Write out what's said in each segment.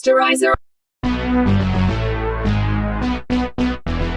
Posterizer.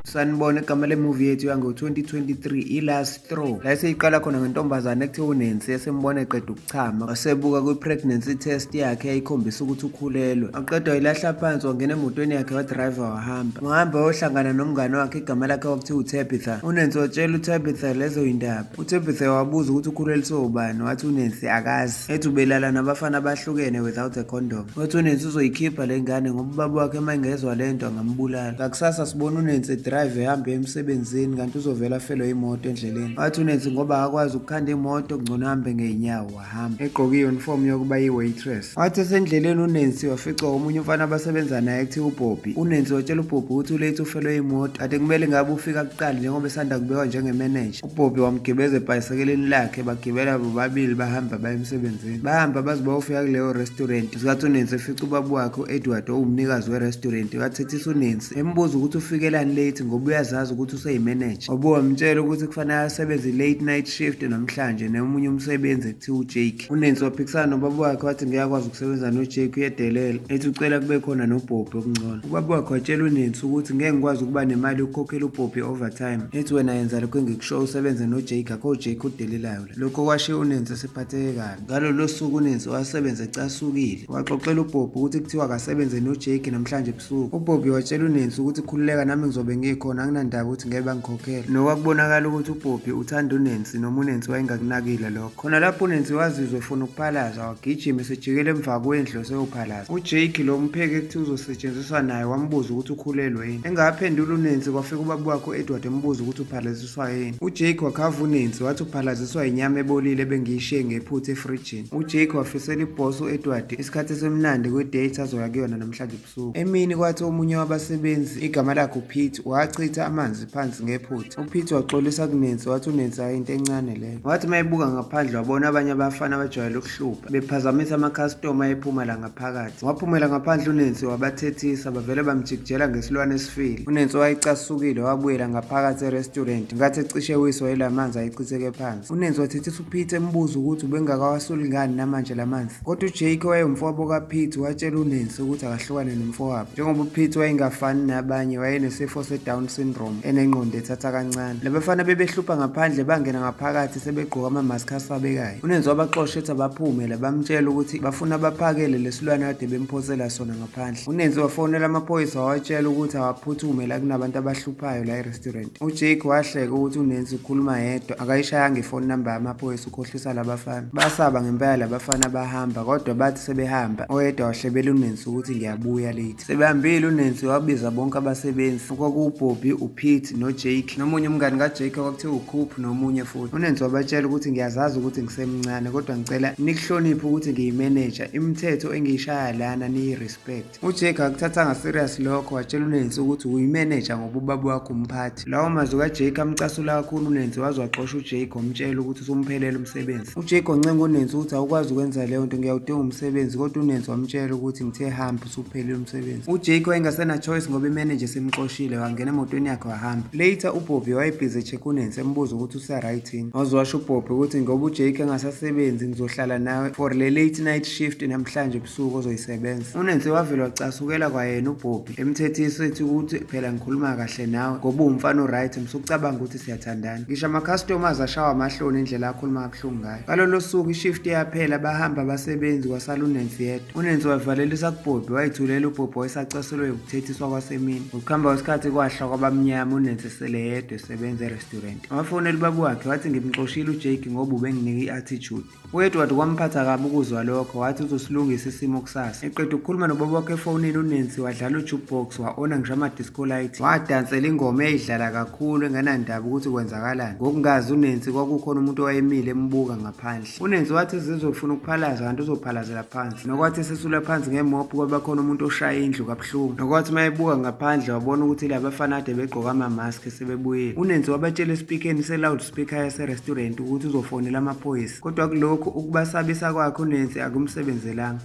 Sanibona, igama lemuvi yethu yango-2023 i-Last Straw, la eseyiqala khona ngentombazane ekuthiwa uNancy esembona eqeda ukuchama, wasebuka kwi-pregnancy test yakhe eyayikhombisa ukuthi ukhulelwe. Waqeda wayilahla phansi, wangena emotweni yakhe, wadrayiva wahamba. Wahamba wayohlangana nomngane wakhe, igama lakhe kwakuthiwa uTabitha. UNancy watshela uTabitha lezo yindaba. UTabitha wabuza ukuthi ukhuleliswe ubani, wathi uNancy akazi. Ethi ubelala nabafana abahlukene without a condom. Wathi uNancy uzoyikhipha le ngane ngoba ubaba wakhe uma engezwa le nto angambulala. Ngakusasa sibona uNancy edrive ehamba emsebenzini, kanti uzovela afelwe imoto endleleni. Wathi uNancy ngoba akakwazi ukukhanda imoto, kungcono ahambe ngey'nyawo. Wahamba egqoke i-uniform yokuba yi-waitress. Wathi esendleleni uNancy waficwa omunye umfana abasebenza naye ekuthiwa uBobby. UNancy watshela uBobby ukuthi ulate, ufelwe imoto, kade kumele ngabe ufika kuqala njengoba esanda kubekwa njengemeneja. UBobby wamgibeza ebhayisekelini lakhe, bagibela bobabili, bahamba baya emsebenzini. Bahamba baze bayofika kuleyo restaurant. Ngesikhathi uNancy efica ubaba wakhe u-Edward owumnikazi we-restaurant, wathethisa uNancy embuza ukuthi ufikelani late ngoba uyazazi ukuthi useyimeneja. Wabuye wamtshela ukuthi kufanele asebenze i-late night shift namhlanje nomunye umsebenzi ekuthiwa uJake. UNancy waphikisana nobaba wakhe, wathi ngeke akwazi ukusebenza noJake, uyedelela, ethi ucela kube khona noBobby okungcono. Ubaba wakhe watshela uNancy ukuthi ngeke ngikwazi ukuba nemali yokukhokhela uBobby overtime. Ethi wena yenza lokho engikushoyo, usebenze noJake, akho uJake udelelayo la. Lokho kwashiya uNancy esephatheke kabi. Ngalolo suku uNancy wasebenza ecasukile. Waxoxela uBobby ukuthi kuthiwa akasebenze noJake namhlanje ebusuku. UBobby watshela uNancy ukuthi khululeka, nami ngizobe ngikhona, anginandaba ukuthi ngeke bangikhokhele. Nokwakubonakala ukuthi uBobby uthanda uNancy noma uNancy wayengakunakile lokho. Khona lapho uNancy wazizwa efuna ukuphalaza, wagijima esejikela emva kwendlu eseyophalaza. UJake lo mpheki ekuthiwa uzosetshenziswa naye wambuza ukuthi ukhulelwe yini. Engakaphenduli uNancy kwafika ubaba wakhe u-Edward embuza ukuthi uphalaziswa yini. UJake wakhava uNancy wathi uphalaziswa inyama ebolile ebengiyishiye ngephutha efrijini. UJake wafisela ibhosi u-Edward isikhathi esimnandi kwi-date azoya kuyona namhlanje ebusuku. Emini kwathi omunye wabasebenzi igama lakhe uPete wachitha amanzi phansi ngephutha. UPete waxolisa kuNancy, wathi uNancy hhayi into encane leyo. Wathi uma ebuka ngaphandle wabona abanye abafana abajwayele ukuhlupha bephazamisa amakhasitoma ephuma la ngaphakathi. Waphumela ngaphandle uNancy wabathethisa, bavele bamjikijela ngesilwane esifile. UNancy wayecasukile wabuyela ngaphakathi e-restaurant ngathi ecishe wiswa yila manzi ayichitheke phansi. UNancy wathethisa uPete embuza ukuthi ubengakawasuli ngani namanje la manzi. Kodwa uJake owayewumfowabo kaPete watshela uNancy ukuthi akahlukane nomfowabo. Njengoba uPete wayengafani nabanye, wayenesifo se-Down syndrome, enengqondo ethatha kancane. Labafana bebehlupha ngaphandle bangena ngaphakathi sebegqoke amamaski asabekayo. UNancy wabaxosha ethi abaphume la, bamtshela ukuthi bafuna baphakele lesilwane kade bemphosela sona ngaphandle. UNancy wafonela amaphoyisa wawatshela ukuthi awaphuthume la kunabantu abahluphayo la e-restaurant. UJake wahleka ukuthi uNancy ukhuluma yedwa, akayishayanga ifoni number yamaphoyisa, ukhohlisa labafana. Basaba ngempela labafana bahamba, kodwa bathi sebehamba oyedwa wahlebela uNancy ukuthi ngiyabuya late. Sebehambile uNancy wabiza bonke abasebenzi okwakuwuBobby, uPete noJake nomunye umngani kaJake okwakuthiwa uCoop nomunye futhi. UNancy wabatshela ukuthi ngiyazazi ukuthi ngisemncane kodwa ngicela nikuhloniphe ukuthi ngiyimeneja, imithetho engiyishaya lana niyi-respect. UJake akuthathanga serious lokho, watshela uNancy ukuthi uyimeneja ngoba ubaba wakhe umphathi. Lawo mazwi kaJake amcasula kakhulu uNancy, waze waxosha uJake wamtshela ukuthi usumphelele umsebenzi. UJake wancenga uNancy ukuthi awukwazi ukwenza leyo nto, ngiyawudinga umsebenzi, kodwa uNancy wamtshela ukuthi ngithe hamba usuphelile umsebenzi. UJake wayengasena choice ngoba imeneja isimxoshile, wangena emotweni yakhe wahamba. Later uBobby wayebhizi echeck uNancy embuza ukuthi usa-right yini. Waze washo uBobby ukuthi ngoba uJake engasasebenzi ngizohlala nawe for le late night shift namhlanje ebusuku ozoyisebenza. UNancy wavele wacasukela kwayena uBobby emthethisa ethi ukuthi phela ngikhuluma kahle nawe ngoba uwumfana o-right, msukucabanga ukuthi siyathandana. Ngisho ama-customers ashawa amahloni indlela akhuluma kabuhlungu ngayo. Ngalolo suku ishift yaphela, bahamba abasebenzi kwasala uNancy yedwa. UNancy wavalelisa kuBobby, wayithulela uBobby wayesacasulwe ukuthethiswa kwasemini. Ngokuhamba kwesikhathi kwahlwa kwabamnyama, uNancy esele yedwa esebenza e-restaurant. Wafonela ubaba wakhe wathi ngimxoshile uJake ngoba ubenginika i-attitude. U-Edward kwamphatha kabi ukuzwa lokho, wathi uzosilungisa isimo kusasa. Eqeda ukukhuluma nobaba wakhe efonini, uNancy wadlala u-jukebox, wa-ona ngisho ama-disco light. Wadansela ingoma eyayidlala kakhulu engenandaba ukuthi kwenzakalani. Ngokungazi uNancy kwakukhona umuntu owayemile embuka ngaphandle. UNancy wathi ezizwe ufuna ukuphalaza kanti uzophalazela phansi. Nokwathi esesula phansi ngemophu kwaba khona umuntu oshaya indlu kabuhlungu. Nokwathi uma ebuka ngaphandle wabona ukuthi labafana kade begqoke ama-mask sebebuyile. UNancy wabatshela esipikeni se-loud speaker yase-restaurant ukuthi uzofonela amaphoyisa. Kodwa kulokhu ukubasabisa kwakhe uNancy akumsebenzelanga.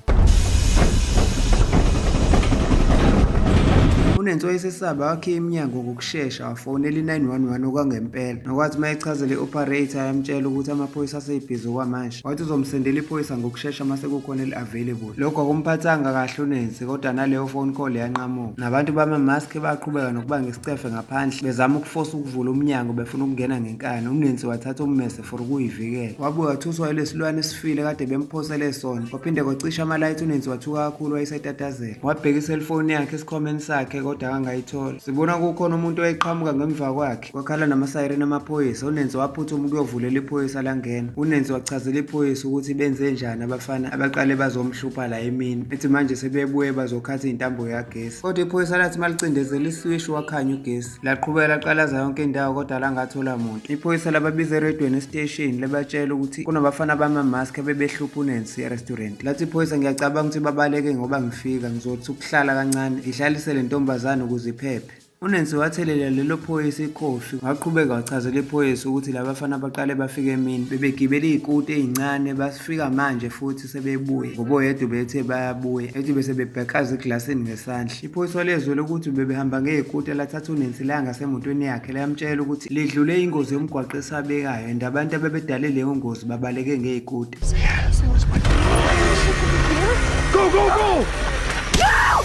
UNancy wayesesaba wakhiya iminyango ngokushesha wafonela i-911 okwangempela. Nokwathi uma echazela i-operator yamtshela ukuthi amaphoyisa aseyibhizi okwamanje. Wathi uzomsendela iphoyisa ngokushesha uma sekukhona eli-available. Lokho akumphathanga kahle uNancy kodwa naleyo phone call yanqamuka. Nabantu bama-mask baqhubeka nokuba ngesicefe ngaphandle bezama ukufosa ukuvula umnyango befuna ukungena ngenkani. UNancy wathatha ummese for ukuyivikela. Wabuye wathuswa yilesilwane esifile kade bemphosele sona. Kwaphinde kwacisha amalayithi uNancy wathuka kakhulu wayesetatazela. Wabheka iselfoni yakhe esikhwameni sakhe kodwa akangayithola. Sibona kukhona umuntu owayeqhamuka ngemva kwakhe. Kwakhala namasayireni amaphoyisa. UNancy waphuthuma ukuyovulela iphoyisa langena. UNancy wachazela iphoyisa ukuthi benze njani abafana abaqale bazomhlupha la emini. Ethi manje sebebuye bazokhatha iy'ntambo yagesi. Kodwa iphoyisa lathi malicindezela iswishi wakhanya ugesi. Laqhubeka laqalaza yonke indawo kodwa langathola muntu. Iphoyisa lababiza eredweni esiteshini labatshela ukuthi kunabafana bama-mask abebehlupha uNancy e-restaurant. Lathi iphoyisa ngiyacabanga ukuthi babaleke ngoba ngifika ngizothi ukuhlala kancane ngihlalise le ntombazane ukuze iphephe. UNancy wathelela lelo phoyisa ikhofi waqhubeka wachazela iphoyisa ukuthi labafana baqale bafike emini bebegibela iy'kuti ey'ncane bafika manje futhi sebebuya ngoba oyedwa ubethe bayabuya ethi bese bebhekaza eglasini ngesandla. Iphoyisa lezwela ukuthi bebehamba ngey'kuti lathatha uNancy laya ngasemotweni yakhe layamtshela ukuthi lidlule ingozi yomgwaqo esabekayo and abantu abebedale leyo ngozi babaleke ngey'kuti. Go, go, go!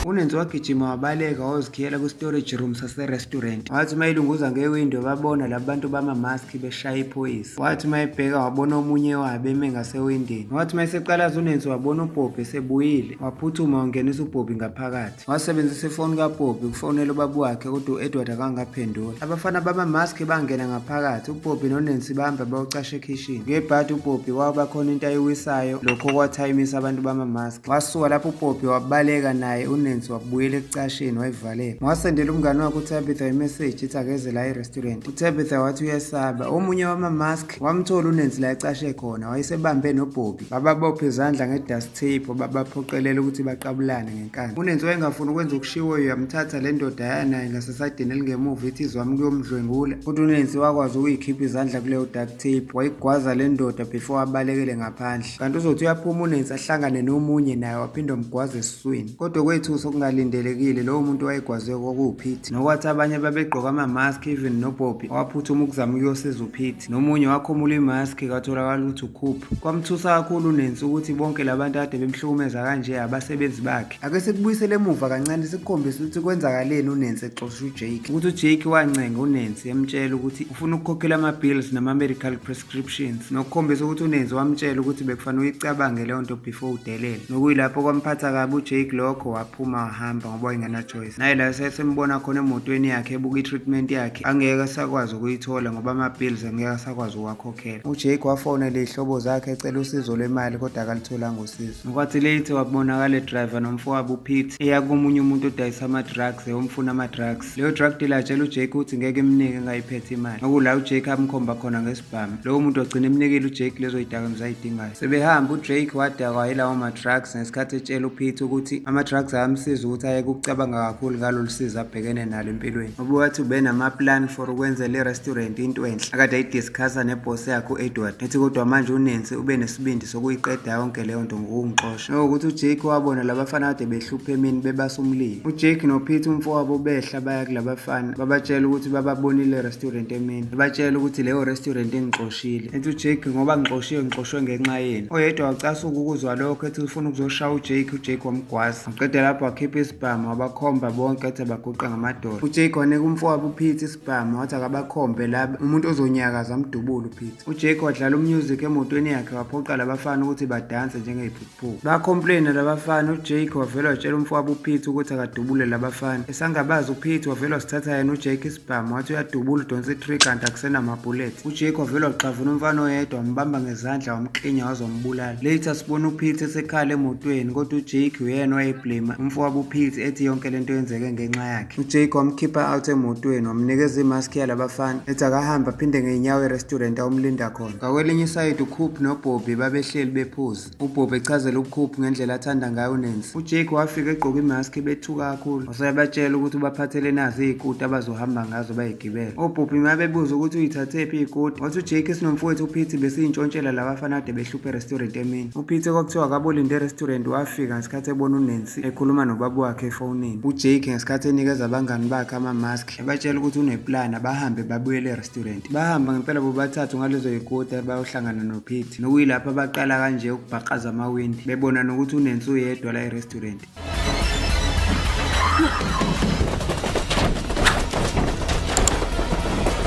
UNancy wagijima wabaleka wayozikhiyela kwi-storage room sase-restaurant. Wathi uma elunguza ngewindow babona laba bantu bama-mask beshaya iphoyisa. Wathi uma ebheka wabona omunye wabo eme ngasewindini. Wathi uma eseqalaza uNancy wabona uBobby esebuyile. Waphuthuma wangenisa uBobby ngaphakathi. Wasebenzisa ifoni kaBobby ukufonela ubaba wakhe kodwa u-Edward akangaphendula. Abafana bama-mask bangena ngaphakathi, uBobby noNancy bahamba bayocasha ekhishini. Ngebhadi uBobby kwaba khona into ayiwisayo, lokho kwathayimisa abantu bama-mask. Wasuka lapho uBobby wabaleka naye uNancy wabuyela ekucasheni wayivalela. Wasendela umngane wakhe uTabitha imeseji ithi akeze la e-restaurant. UTabitha wathi uyesaba. Omunye wama-mask wamthola uNancy la ecashe khona, wayesebambe noBobby. Bababopha izandla nge-dust tape babaphoqelela ukuthi baqabulane ngenkani. UNancy wayengafuni ukwenza okushiwoyo yamthatha le ndoda yaya naye ngasesayidini elingemuva ithi izwami kuyomdlwengula. Kodwa uNancy wakwazi ukuyikhipha izandla kuleyo duct tape wayigwaza le ndoda before abalekele ngaphandle. Kanti uzothi uyaphuma uNancy ahlangane nomunye naye waphinde wamgwaza esiswini. Kodwa kwethusa okungalindelekile lowo muntu wayegwazwe kwakuwuPete. Nokwathi abanye babegqoka ama-mask even noBobby waphuthuma ukuzama ukuyosiza uPete. Nomunye wakhumula imask kwatholakala ukuthi uCoop. Kwamthusa kakhulu uNancy ukuthi bonke labantu kade bemhlukumeza kanje abasebenzi bakhe. Ake sikubuyisele emuva kancane sikukhombise ukuthi kwenzakaleni uNancy exosha uJake. Ukuthi uJake wancenga uNancy emtshela ukuthi ufuna ukukhokhela ama-bills nama-medical prescriptions. Nokukhombisa ukuthi uNancy wamtshela ukuthi bekufanele uyicabange leyo nto before udelele. Nokuyilapho kwamphatha kabi uJake lokho waphuma wahamba ngoba wayengena choice. Naye la sesembona khona emotweni yakhe ebuka i-treatment yakhe angeke asakwazi ukuyithola ngoba ama-bills angeke asakwazi ukuwakhokhela. UJake wafonela iy'hlobo zakhe ecela usizo lwemali kodwa akalitholanga usizo. Kwathi late wabonakala edriver nomfowabo uPete eya komunye umuntu odayisa ama-drugs eyomfuna ama-drugs. Leyo drug dealer atshela uJake ukuthi ngeke imnike engayiphethe imali. Okula uJake amkhomba khona ngesibhamu. Lowo muntu wagcina emnikile uJake lezo yidakamizwa ayidingayo. Sebehamba uDrake wadakwa yilawo ma-drugs ngesikhathi etshela uPete ukuthi ama-drugs ayamsiza ukuthi ayeke ukucabanga kakhulu ngalolu sizi abhekene nalo empilweni. Ngoba wathi ubenama-plan for ukwenzela i-restaurant into enhle akade ayidiscussa nebhosi yakhe u-Edward. Ethi kodwa manje uNancy ube nesibindi sokuyiqeda yonke leyo nto ngokungixosha. Nokuthi uJake wabona labafana kade behlupha emini bebasa umlilo. UJake noPete umfowabo behla baya kulabafana babatshela ukuthi bababonile e-restaurant emini. Babatshela ukuthi leyo restaurant ingixoshile. Ethi uJake ngoba ngixoshiwe ngixoshwe ngenxa yenu. Oyedwa wacasuka ukuzwa lokho ethi ufuna ukuzoshaya uJake, uJake wamgwaza. Waqeda lapho wakhipha isibhamu wabakhomba bonke ethi abaguqe ngamadolo. UJake wanika umfowabo uPete isibhamu wathi akabakhombe laba umuntu ozonyakaza amdubule uPete. UJake wadlala umusic emotweni yakhe waphoqa labafana ukuthi badanse njengeziphukuphuku. Bacomplaina labafana, uJake wavele watshela umfowabo uPete ukuthi akadubule labafana. Esangabazi uPete wavele wasithatha yena uJake isibhamu wathi uyadubula udonsa i-trigger kanti akusenama-bullet. UJake wavele waxavuna umfana oyedwa wambamba ngezandla wamklinya waze wambulala. Later sibona uPete esekhala emotweni kodwa uJake uyena owayeblame umfowabo uPete ethi yonke lento yenzeke ngenxa yakhe. UJake wamkhipha out emotweni wamnikeza imask yalabafana ethi akahambe aphinde ngey'nyawo e-restaurant awumlinda khona. Ngakwelinye isayidi uCoop noBobby babehleli bephuza. UBobby echazela uCoop ngendlela athanda ngayo uNancy. UJake wafika egqoke imask bethuka kakhulu. Waseyabatshela ukuthi ubaphathele nazi iy'kuti abazohamba ngazo bayigibela. OBobby uma bebuza ukuthi uyithathephi iy'kuti, wathi uJake sinomfowethu uPete besiyintshontshela labafana kade behlupha e-restaurant emini. UPete kwakuthiwa akabolinde e-restaurant wafika ngesikhathi ebona uNancy ekhuluma nobaba wakhe efonini. UJake ngesikhathi enikeza abangani bakhe ama-mask ebatshela ukuthi uneplan, abahambe babuyele e-restaurant. Bahamba ngempela bobathathu ngalezo yikota bayohlangana noPete, nokuyilapho abaqala kanje ukubhaqaza amawindi bebona nokuthi uNancy uyedwa la e-restaurant.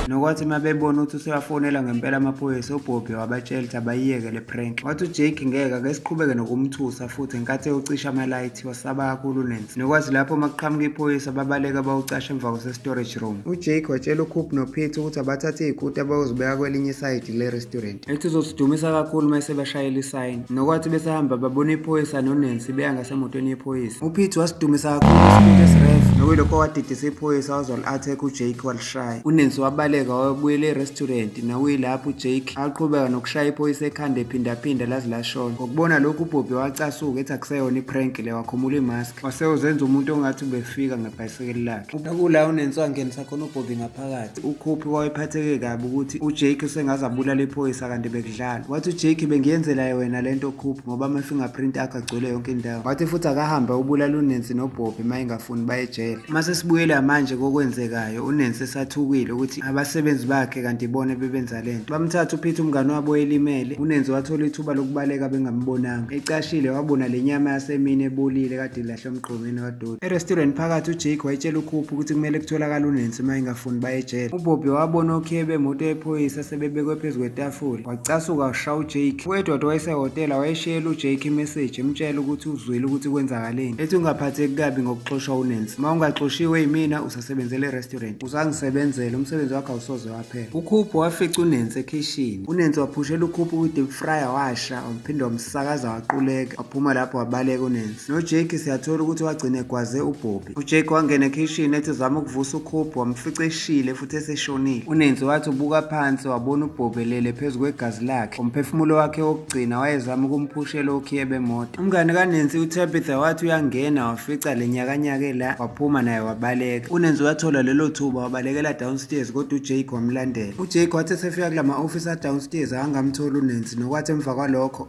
Nokwathi uma bebona ukuthi usewafonela ngempela amaphoyisa, uBobby wabatshela ukuthi abayiyeke le prank. Wathi uJake ngeke ake siqhubeke nokumthusa futhi ngenkathi eyocisha amalayithi wasaba kakhulu uNancy. Nokwathi lapho uma kuqhamuka iphoyisa babaleka bawucasha emva kwase-storage room. UJake watshela uCoop noPete ukuthi abathathe iy'kuta bayozibeka kwelinye isayidi le-restaurant. Ethi uzosidumisa kakhulu uma esebashayela isayini. Nokwathi besahamba babona iphoyisa noNancy beya ngasemotweni yephoyisa. UPete wasidumisa kakhulu isikuta esirev nokuyilokho wadidisa iphoyisa waze wali-attack uJake walishaya. UNancy wabaleka wayobuyela e-restaurant nakuyilapho uJake aqhubeka nokushaya iphoyisa ekhanda ephindaphinda laze lashona. Ngokubona lokhu uBobby wacasuka ethi akuseyona i-prank le, wakhumula imask wase uzenza umuntu ongathi ubefika ngebhayisikeli lakhe. Nakula uNancy wangenisa khona uBobby ngaphakathi. UCoop wayephatheke kabi ukuthi uJake usengaze abulale iphoyisa kanti bekudlalwa. Wathi uJake bengiyenzela wena lento Coop ngoba ama-fingerprint akho agcwele yonke indawo. Wathi futhi akahambe ubulala uNancy noBobby uma engafuni baye ejele. Uma sesibuyela manje kokwenzekayo, uNancy esathukile ukuthi abasebenzi bakhe kanti ibona bebenza lento. Bamthatha uPete umngane wabo elimele. UNancy wathola ithuba lokubaleka bengambonanga. Ecashile wabona le nyama yasemini ebolile kade ilahlwe emgqomeni kadoti. E-restaurant phakathi uJake wayetshela uCoop ukuthi kumele kutholakale uNancy uma engafuni baye ejele. UBobby wabona okhiye bemoto yephoyisa sebebekwe phezu kwetafula. Wacasuka washaya uJake. U-Edward wayesehhotela wayeshiyela uJake imeseji emtshela ukuthi uzwile ukuthi kwenzakaleni. Ethi ungaphatheki kabi ngokuxoshwa uNancy. Uma ungaxoshiwe yimina usasebenzela e-restaurant. Usangisebenzela umsebenzi wakho awusoze waphela. UCoop wafica uNancy ekhishini. UNancy waphushela uCoop kwi-deep fryer washa wamphinde wamsakaza waquleka. Waphuma lapho wabaleka uNancy. NoJake siyathola ukuthi wagcina egwaze uBobby. UJake wangena ekhishini ethi uzama ukuvusa uCoop wamfica eshile futhi eseshonile. UNancy wathi ubuka phansi wabona uBobby elele phezu kwegazi lakhe. Umphefumulo wakhe wokugcina wayezama ukumphushela okhiye bemoto. Umngane kaNancy uTabitha wathi uyangena wafica le nyakanyaka la waphuma naye wabaleka. UNancy wathola lelo thuba wabalekela downstairs kodwa uJake wamlandela. UJake wathi esefika kulama office a-downstairs akangamthola uNancy nokwathi emva kwalokho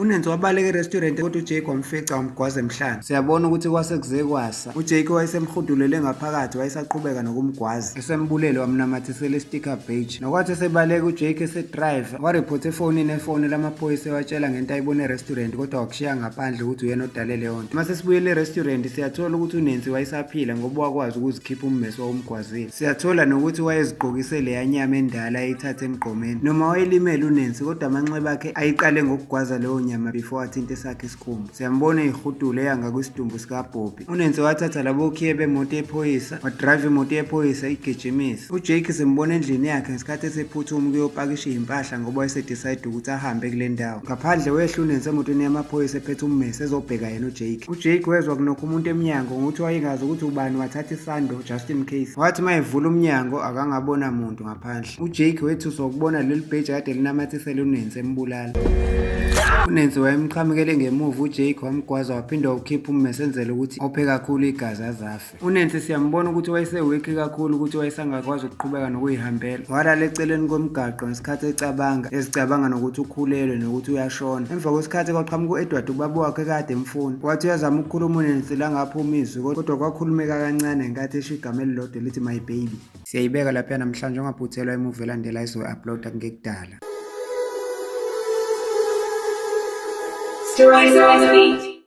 UNancy wabaleka e-restaurant kodwa uJake wamfica wamgwaza emhlane. Siyabona ukuthi kwase kuze kwasa. UJake wayesemhudulele ngaphakathi wayesaqhubeka nokumgwaza. Esembulele wamnamathisela i-sticker badge. Nokwathi esebaleka uJake esedrive warephotha efonini efonela amaphoyisa ewatshela ngento ayibone e-restaurant kodwa wakushiya ngaphandle ukuthi uyena odale leyo nto. Uma sesibuyele e-restaurant siyathola ukuthi uNancy wayesaphila ngoba wakwazi ukuzikhipha ummese owawumgwazile. Siyathola nokuthi wayezigqokise leya nyama endala ayithathe emgqomeni. Noma wayelimele uNancy kodwa amanxeba akhe ayiqale ngokugwaza leyo nyama before athinte esakhe isikhumba. Siyambona eyihudula eya ngakwisidumbu sikaBobby. UNancy wathatha labo khiye bemoto yephoyisa wadrayiva imoto yephoyisa igijimisa. UJake simbona endlini yakhe ngesikhathi esephuthuma ukuyopakisha izimpahla ngoba wayesedecide ukuthi ahambe kule ndawo. Ngaphandle wehla uNancy emotweni yamaphoyisa ephethe ummese ezobheka yena uJake. UJake wezwa kunokho umuntu emnyango ngokuthi wayengazi ukuthi ubani wathatha isando just in case. Wathi uma evula umnyango akangabona muntu ngaphandle. UJake wethuswa ukubona leli bheji kade linamathisele uNancy embulala. UNancy wayemqhamukele ngemuva uJake wamgwaza waphinde wawukhipha ummese enzela ukuthi ophe kakhulu igazi azafe. UNancy siyambona ukuthi wayesewekhi kakhulu ukuthi wayesangakwazi ukuqhubeka nokuyihambela. Walala eceleni komgaqo ngesikhathi ecabanga, ezicabanga nokuthi ukhulelwe nokuthi uyashona. Emva kwesikhathi kwaqhamuka u-Edward ubaba wakhe kade emfuna. Wathi uyazama ukukhuluma uNancy langaphuma izwi kodwa kwakhulumeka kancane ngenkathi esho igama elilodwa elithi my baby. Siyayibeka lapha namhlanje ungaphuthelwa imuvi elandela izoyi-uploada kungekudala. Stories on the beat.